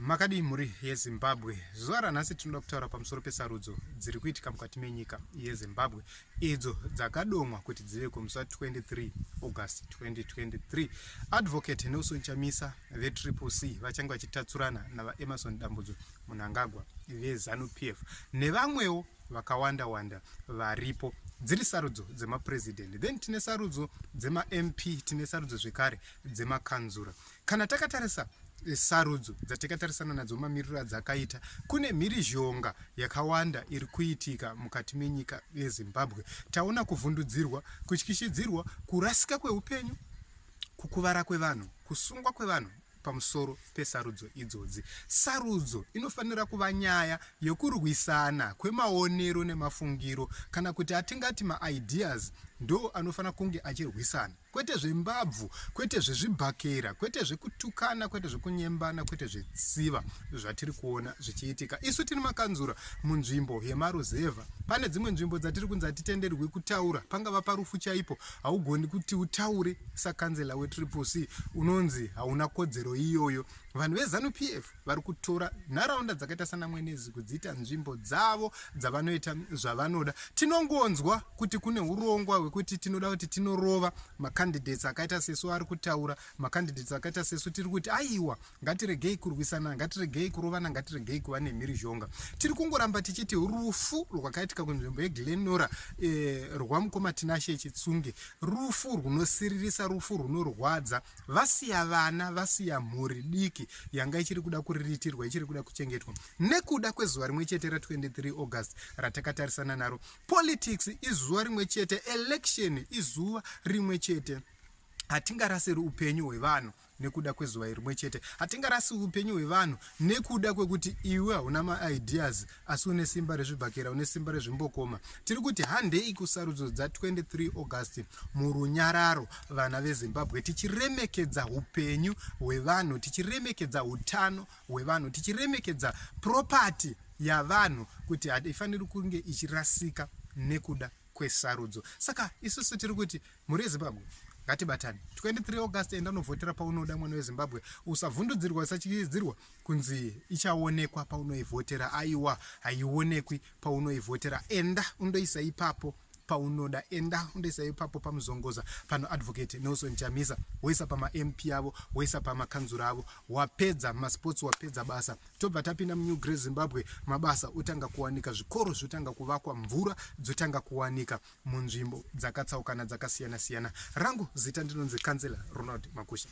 Makadii mhuri yeZimbabwe? Zuva ranhasi tinoda kutaura pamusoro pesarudzo dziri kuitika mukati menyika yeZimbabwe idzo dzakadomwa kuti dziveko musi wa 23 August 2023. Advocate Nelson Chamisa veTriple C vachange vachitatsurana naVaEmmerson Dambudzo Mnangagwa veZanu PF nevamwewo vakawanda wanda varipo. Dziri sarudzo dzemapresident, then tine sarudzo dzemaMP, tine sarudzo zvekare dzemakanzura. Kana takatarisa eh, sarudzo dzatakatarisana nadzo mamiriro adzakaita, kune mhirizhonga yakawanda iri kuitika mukati menyika yeZimbabwe. Taona kuvhundudzirwa, kutyishidzirwa, kurasika kweupenyu, kukuvara kwevanhu, kusungwa kwevanhu pamusoro pesarudzo idzodzi. Sarudzo inofanira kuva nyaya yekurwisana kwemaonero nemafungiro, kana kuti atingati maideas ndo anofanira kunge achirwisana, kwete zvembabvu, kwete zvezvibhakera, kwete zvekutukana, kwete zvekunyembana, kwete zvetsiva zvatiri kuona zvichiitika. Isu tiri makanzura munzvimbo yemaruzevha. Pane dzimwe nzvimbo dzatiri kunzi hatitenderwi kutaura, pangava parufu chaipo, haugoni kuti utaure sakanzela weTriple C, unonzi hauna kodzero iyoyo. Vanhu veZanu PF vari kutora nharaunda dzakaita sanaMwenezi kudziita nzvimbo dzavo dzavanoita zvavanoda. Tinongonzwa kuti kune urongwa hwekuti tinoda kuti tinorova macandidates akaita sesu ari kutaura, macandidates akaita sesu tiri kuti aiwa, ngatiregei kurwisana, ngatiregei kurovana, ngatiregei kuva nemhirizhonga. Tiri kungoramba tichiti rufu rwakaitika kunzvimbo yeGlenora eh, rwamukoma Tinashe Chitsunge, rufu rwunosiririsa, rufu rwunorwadza. Vasiya vana, vasiya mhuri diki yanga ichiri kuda kuriritirwa, ichiri kuda kuchengetwa nekuda kwezuva rimwe chete ra23 August ratakatarisana naro. Politics izuva rimwe chete, election izuva rimwe chete. Hatingarasiri upenyu hwevanhu nekuda kwezuva rimwe chete. Hatingarasi upenyu hwevanhu nekuda kwekuti iwe hauna maideas asi une simba rezvibhakera, une simba rezvimbokoma. Tiri kuti handei kusarudzo dza23 August murunyararo, vana veZimbabwe, tichiremekedza upenyu hwevanhu, tichiremekedza utano hwevanhu, tichiremekedza property yavanhu kuti haifaniri kunge ichirasika nekuda kwesarudzo. Saka isusu tiri kuti mhuri yeZimbabwe ngatibatane. 23 August, enda unovhotera paunoda, mwana weZimbabwe. Usavhundudzirwa, usatyidzirwa kunzi ichaonekwa paunoivhotera. Aiwa, haionekwi paunoivhotera. Enda undoisa ipapo paunoda, enda undoisa ipapo pamuzongoza pano Advocate Nelson Chamisa, woisa pamaMP avo, woisa pamakanzura avo. Wapedza masports, wapedza basa, tobva tapinda muNew Great Zimbabwe. Mabasa otanga kuwanika, zvikoro zvotanga kuvakwa, mvura dzotanga kuwanika munzvimbo dzakatsaukana dzakasiyana siyana. Rangu zita ndinonzi Councillor Ronald Makusha.